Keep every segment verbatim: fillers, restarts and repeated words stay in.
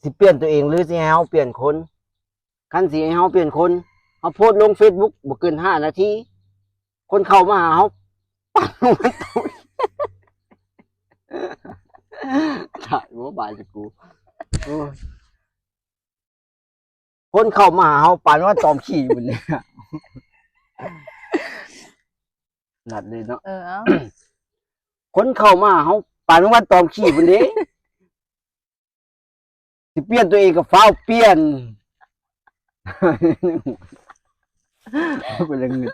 สิเปลี่ยนตัวเองหรือสิให้เฮาเปลี่ยนคน คันสิให้เฮาเปลี่ยนคน เฮาโพสต์ลงเฟซบุ๊กบ่เกินห้านาที คนเข้ามาหาเฮา ปานมันตก ถ่ายบ่บายสิกู โอ้ย คนเข้ามาหาเฮาปานว่าตอมขี้อยู่เนี่ย นัดเลยเนาะ เออ เอา คนเข้ามาหาเฮาปานว่าตอมขี้อยู่เด้ สิเปลี่ยนตัวเองก็ฟ้าวเปลี่ยน เป็นเรื่องเงิน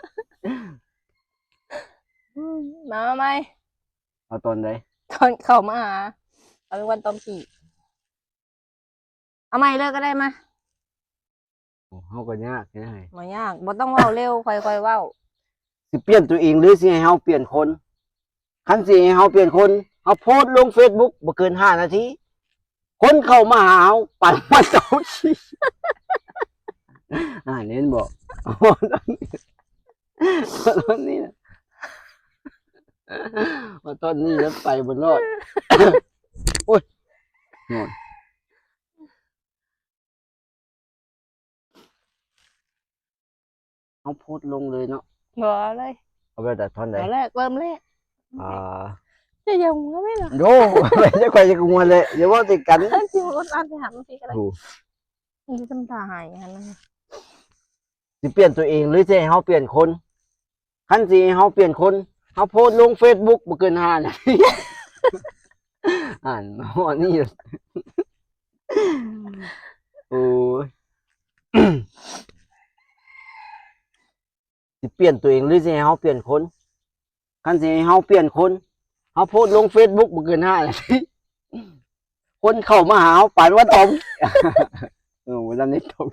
มาใหม่ เอาตอนใด ตอนเข้ามาหา เอาเป็นวันตอมขี้ เอาใหม่เลยก็ได้มา โอ้ เฮาก็ยากแท้ บ่ยาก บ่ต้องเว้าเร็ว ค่อยๆเว้า สิเปลี่ยนตัวเองหรือสิให้เฮาเปลี่ยนคน คันสิให้เฮาเปลี่ยนคน เฮาโพสต์ลงเฟซบุ๊กบ่เกินห้านาที คนเข้ามาหาเฮาปานว่าตอมขี้ อ่า เน้นบอก ตอนนี้นะ ว่าตอนนี้แล้วไปบ่รอด โอ้ย นอน เอาโพสต์ลงเลยเนาะ บ่เลย เอาแบบใด ท่อนใด เอาแรก เริ่มแรก อ่า จะยังหัวไหมล่ะ โย่ ไม่ใช่ใครจะกลัวเลย อย่าว่าติดกัน เอ้ย จริง อดอัดไปหาบางทีก็ได้ โอ้ มันจะทำท่าหายอย่างนั้นนะ สิเปลี่ยนตัวเองหรือสิให้เฮาเปลี่ยนคน คันสิให้เฮาเปลี่ยนคน เฮาโพสต์ลงเฟซบุ๊กบ่เกินห้านาที อ่านฮอดนี่ โอ้ย สิเปลี่ยนตัวเองหรือสิให้เฮาเปลี่ยนคน คันสิให้เฮาเปลี่ยนคน เฮาโพสต์ลงเฟซบุ๊กบ่เกินห้านาที คนเข้ามาหาเฮาปานว่าตอม เออ วันนั้นนี่ตอม